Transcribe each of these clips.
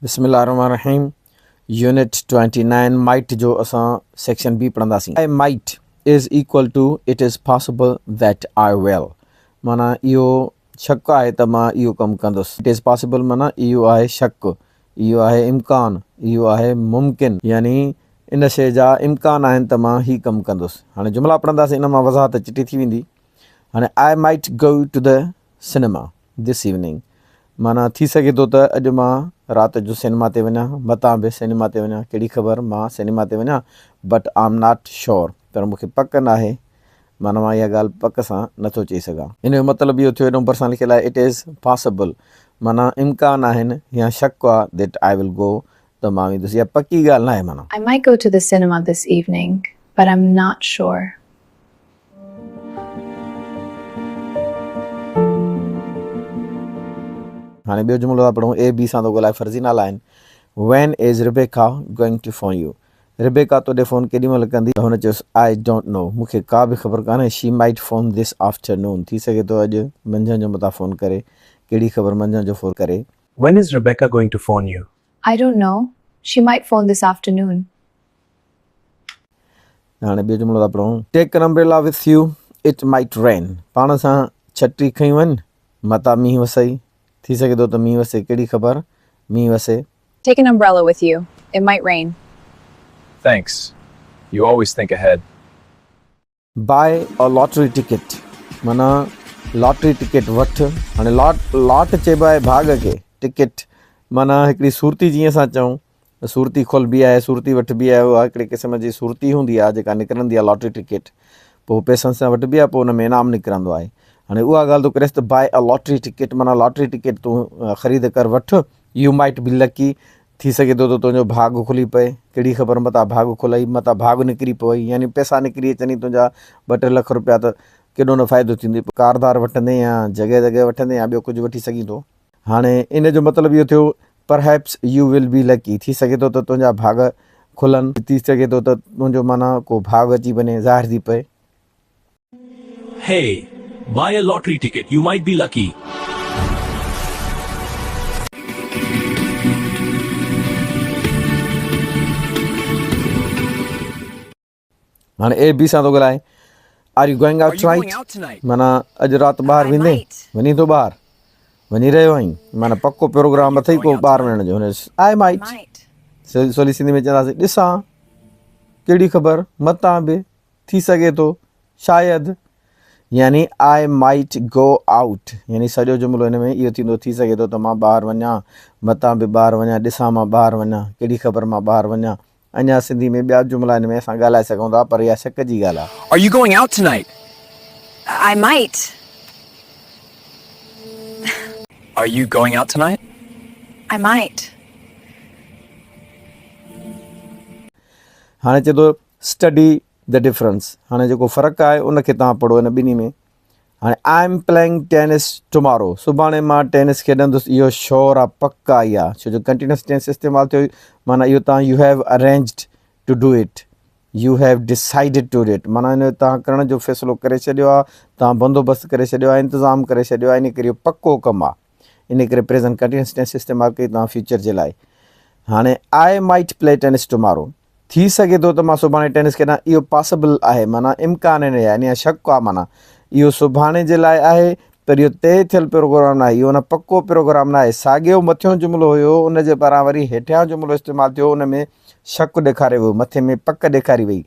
بسم الله الرحمن الرحيم يونٽ 29 مائٽ جو اسان سيڪشن بي پڙهنداسين I might is equal to it is possible that I will معنيٰ اهو شڪ آهي ته مان اهو ڪم ڪندس it is possible معنيٰ اهو آهي شڪ اهو آهي امڪان اهو آهي ممڪن يعني ان شيء جا امڪان آهن ته مان هي ڪم ڪندس هاڻي جملا پڙهنداسين ان مان وضاحت چٽي ٿي ويندي هاڻي I might go to the cinema this evening معنيٰ ٿي سگهي ٿو ته اڄ مان رات جو سئنيما تي وڃان، متان به سئنيما تي وڃان، ڪهڙي خبر مان سئنيما تي وڃان، but I am not sure پر مون کي پڪ ناهي، معنيٰ مان اها ڳالهه پڪ سان نٿو چئي سگهان. ان جو مطلب اهو ٿيو هيڏانهن ڀرسان لکيل آهي it is possible معنيٰ امڪان آهن يا شڪ آهي that I will go ته مان ويندس اها پڪي ڳالهه ناهي معنيٰ. I might go to the cinema this evening but I'm not sure. هاڻي ٻيو جملو ٿا پڙهون اي بي سان ٿو ڳالهائي فرضي نالا آهن When is Rebecca going to phone you? Rebecca تو ڏي فون ڪيڏي مهل ڪندي؟ هن چيس I don't know مون کي ڪا به خبر ڪانهي She might phone this afternoon ٿي سگهي ٿو اڄ منجهند جو متان فون ڪري ڪهڙي خبر منجهند جو فون ڪري. When is Rebecca going to phone you? I don't know. She might phone this afternoon. هاڻي ٻيو جملو ٿا پڙهون. Take an umbrella with you, it might rain. پاڻ سان ڇٽي کڻي وڃ، متان مينهن وسئي. ٿي سگهي ٿو ته مينهن وسي، ڪهڙي خبر مينهن وسي. Take an umbrella with you, it might rain. Thanks. You always think ahead. Buy a lottery ticket معنيٰ لاٽري ٽڪيٽ وٺ. هاڻي لاٽ لاٽ چئبو آهي ڀاڳ کي، ٽڪيٽ معنيٰ هڪڙي صورتي جيئن اسان چئون صورتي کولبي آهي صورتي وٺبي آهي اها هڪڙي قسم جي صورتي هوندي آهي جيڪا نڪرندي آهي لاٽري ٽڪيٽ پوء پئسن سان وٺبي آهي پوء ان ۾ انعام نڪرندو آهي هاڻي اها ڳالهه ٿو ڪريس ته باء ا لاٽري ٽڪيٽ معنيٰ لاٽري ٽڪيٽ تون خريد ڪر وٺ يو مائٽ بي لڪي، ٿي سگهي ٿو ته تنهنجو ڀاڳ کلي پئي، ڪهڙي خبر متان ڀاڳ کلئي، متان ڀاڳ نڪري پوئي، يعني پئسا نڪري اچنئي تنهنجا ٻه ٽي لک روپيا ته ڪيڏو نه فائدو ٿيندئي، پوء ڪاردار وٺندين يا جڳهه جڳهه وٺندين يا ٻيو ڪجهه وٺي سگهين ٿو. هاڻي ان جو مطلب اهو ٿيو Perhaps you will be lucky، ٿي سگهي ٿو ته تنهنجا ڀاڳ کلن، ٿي سگهي ٿو ته تنهنجو معنيٰ ڪو ڀاڳ اچي وڃي، ظاهر ٿي پئي. Hey, buy a lottery ticket, you might be lucky. هاڻي اي بي سان ٿو ڳالهائي are you going out tonight معنيٰ اڄ رات ٻاهر ويندين وڃين ٿو ٻاهر وڃي رهيو آهين معنيٰ پڪو پروگرام اٿئي ڪو ٻاهر وڃڻ جو هن آء مائٽ سولي سنڌي ۾ چونداسين ڏسان ڪهڙي خبر متان به ٿي سگهي ٿو، شايد، يعني I might go out يعني سڄو جملو هن ۾ اهو ٿيندو ٿي سگهي ٿو ته مان ٻاهر وڃان، متان به ٻاهر وڃان، ڏسان مان ٻاهر وڃان، ڪهڙي خبر مان ٻاهر وڃان. اڃا سنڌي ۾ ٻيا به جملا هن ۾ اسان ڳالهائي سگهون ٿا پر اها شڪ جي ڳالهه آهي. Are you going out tonight? I might. Are you going out tonight? I might. هاڻي چئي ٿو اسٽڊي the difference هاڻي جيڪو فرق آهي ان کي توهان پڙهو ان ٻنهي ۾ هاڻي I am playing tennis tomorrow سڀاڻي مان ٽينس کيڏندس اهو شور آ پڪ آ اها ڇو جو ڪنٽينيوس ٽينس استعمال ٿيو معنيٰ اهو توهان you have arranged to do it you have decided to do it معنيٰ ان توهان ڪرڻ جو فيصلو ڪري ڇڏيو آ توهان بندوبست ڪري ڇڏيو آ انتظام ڪري ڇڏيو آ ان ڪري اهو پڪو ڪم آ ان ڪري پريزنٽ ڪنٽينيوس ٽينس استعمال ڪئي توهان فيوچر جي لاء هاڻي I might play tense tomorrow ٿي سگهي ٿو ته مان سڀاڻي ٽينس کيڏان اهو پاسبل آهي معنيٰ امڪان آهن يعني اها شڪ آهي معنيٰ اهو سڀاڻي جي لاء آهي پر اهو طئي ٿيل پروگرام ناهي اهو اڃا پڪو پروگرام ناهي ساڳيو مٿيون جملو هيو ان جي پاران وري هيٺيان جملو استعمال ٿيو ان ۾ شڪ ڏيکاريو ويو مٿي ۾ پڪ ڏيکاري وئي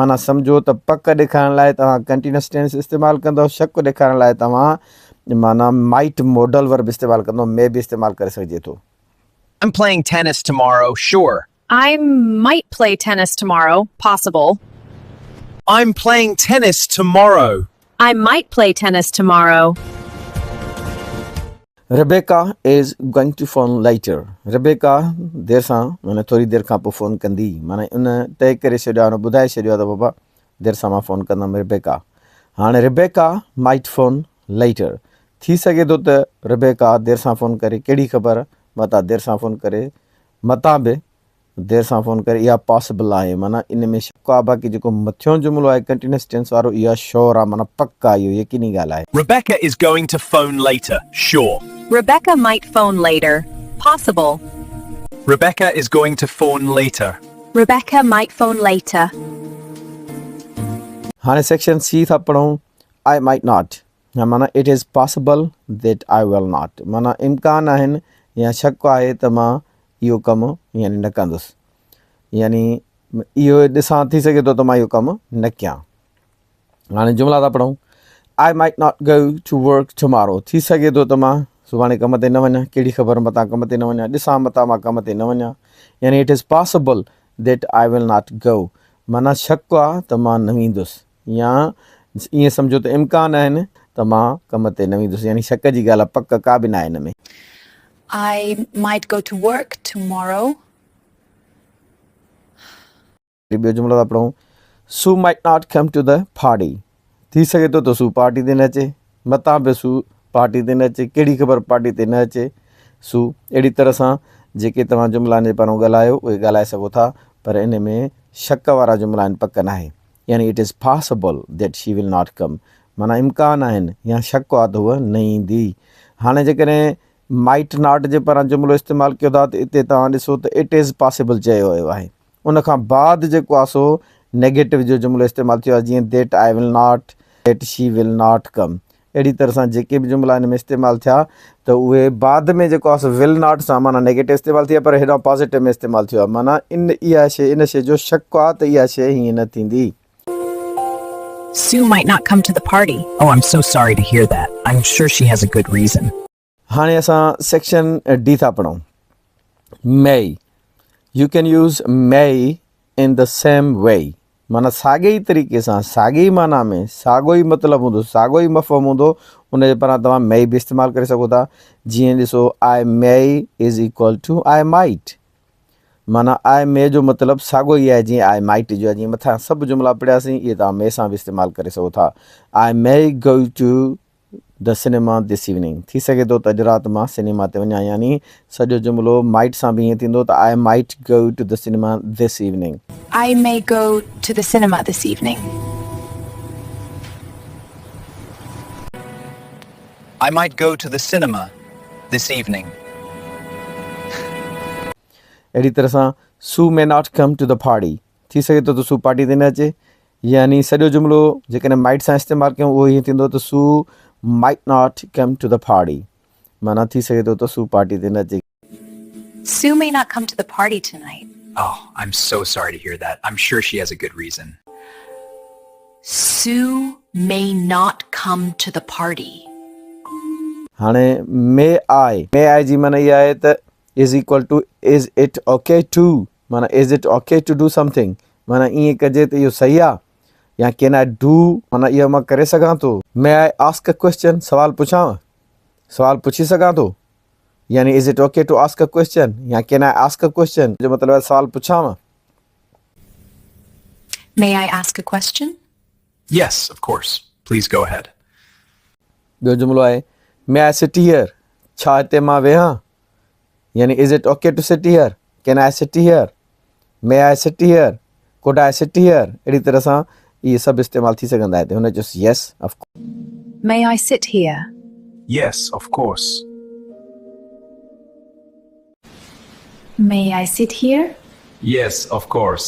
معنيٰ سمجهو ته پڪ ڏيکارڻ لاء توهان ڪنٽينيوس ٽينس استعمال ڪندؤ شڪ ڏيکارڻ لاء توهان معنيٰ مائٽ موڊل ورب استعمال ڪندؤ مي به استعمال ڪري سگهجي ٿو. I'm playing tennis tomorrow, sure. I might play tennis tomorrow, possible. I'm playing tennis tomorrow. I might play tennis tomorrow. Rebecca is going to phone later Rebecca دير سان معنيٰ ٿوري دير کان پوء فون ڪندي معنيٰ ان طئي ڪري ڇڏيو آهي ان ٻڌائي ڇڏيو آهي ته بابا دير سان مان فون ڪندم ربيڪا هاڻي ربيڪا مائٽ فون ليٽر ٿي سگهي ٿو ته ربيڪا دير سان فون ڪري ڪهڙي خبر متان دير سان فون ڪري متان به دير سان فون ڪري اها پاسبل آهي معنيٰ ان ۾ شڪ آهي باقي جيڪو مٿيون جملو آهي ڪنٽينيوس ٽينس وارو اها شور آهي معنيٰ پڪ آهي اهو يقيني ڳالهه آهي. Rebecca is going to phone later, sure. Rebecca might phone later, possible. Rebecca is going to phone later. Rebecca might phone later. هاڻي سيڪشن سي ٿا پڙهون I might not يا معنيٰ it is possible that I will not معنيٰ امڪان آهن يا شڪ آهي ته مان اهو ڪم يعني نه ڪندس يعني اهو ڏسان ٿي سگهي ٿو ته مان اهو ڪم نه ڪيان هاڻي جملا ٿا پڙهون I might not go to work tomorrow ٿي سگهي ٿو ته مان سڀاڻي ڪم تي نه وڃان ڪهڙي خبر متان ڪم تي نه وڃان ڏسان متان مان ڪم تي نه وڃان يعني it is possible that I will not go معنيٰ شڪ آ ته مان نه ويندس يا ائين سمجهو ته امڪان آهن ته مان ڪم تي نه ويندس يعني شڪ جي ڳالهه آ پڪ ڪا به ناهي ان ۾. I might go to work tomorrow. وري ٻيو جملو ٿا پڙهون Sue might not come to the party ٿي سگهي ٿو ته سو پارٽي تي نه اچي متان به سو پارٽي تي نه اچي ڪهڙي خبر پارٽي تي نه اچي سو اهڙي طرح سان جيڪي توهان جملا ان جي پاران ڳالهايو اهي ڳالهائي سگهو ٿا پر ان ۾ شڪ وارا جملا آهن پڪ ناهي يعني it is possible that she will not come معنيٰ امڪان آهن يا شڪ آ ته هوء نه ايندي هاڻي جيڪڏهن مائٽ not جي پاران جملو استعمال ڪيو ٿا ته اتي توهان ڏسو ته it is possible چيو ويو آهي ان کان بعد جيڪو آهي سو نيگيٽو جو جملو استعمال ٿيو آهي جيئن that I will not, that she will not come اهڙي طرح سان جيڪي به جملا ان ۾ استعمال ٿيا ته اهي بعد ۾ جيڪو آهي سو will not سان معنيٰ نيگيٽو استعمال ٿي ويا پر هيڏانهن پازيٽو ۾ استعمال ٿيو آهي معنيٰ ان اها شيء ان شيء جو شڪ آهي ته اها شيء هيئن نه ٿيندي. Sue might not come to the party. Oh, I'm so sorry to hear that. I'm sure she has a good reason. هاڻي اسان سيڪشن ڊي ٿا پڙهون. May, You can use may in the same way معنيٰ ساڳئي ئي طريقي سان، ساڳئي ئي معنيٰ ۾، ساڳو ئي مطلب هوندو، ساڳو ئي مفهوم هوندو، ان جي پاران توهان may به استعمال ڪري سگهو ٿا. جيئن ڏسو I may is equal to I might معنيٰ I may جو مطلب ساڳو ئي آهي جيئن I might جو آهي. جيئن مٿان سڀ جملا پڙهياسين اهي توهان may سان به استعمال ڪري سگهو ٿا. I may go to the cinema this evening ٿي سگهي ٿو ته اڄ رات مان سئنيما تي وڃان يعني سڄو جملو مائٽ سان به ائين ٿيندو ته I might go to the cinema this evening. I may go to the cinema this evening. I might go to the cinema this evening. اهڙي طرح سان Sue may not come to the party ٿي سگهي ٿو ته سو party تي نه اچي يعني سڄو جملو جيڪڏهن مائٽ سان استعمال ڪيون اهو هيئن ٿيندو ته Sue might not come to the party معنيٰ ٿي سگهي ٿو ته سو پارٽي تي نه اچي. Sue may not come to the party tonight. Oh, I'm so sorry to hear that. I'm sure she has a good reason. Sue may not come to the party. هاڻي مي آء، May I جي معنيٰ اها آهي ته is equal to is it okay to معنيٰ is it okay to do something معنيٰ ائين ڪجي ته اهو صحيح آ يا ڪين I do معنيٰ اهو مان ڪري سگهان ٿو. مي I ask a question سوال پڇانء سوال پڇي سگهان ٿو يعني is it okay to ask a question يا ڪين I ask a question جو مطلب آهي سوال پڇانء. May I ask a question? Yes, of course. Please go ahead. ٻيو جملو آهي مي آء سٽ هيئر ڇا هتي مان ويهان يعني is it okay to sit here, can I sit here, may I sit here, could I sit here اهڙي طرح سان اهي سڀ استعمال ٿي سگهندا هتي هن چيس yes of May I sit here? Yes, of course. May I sit here? Yes, of course.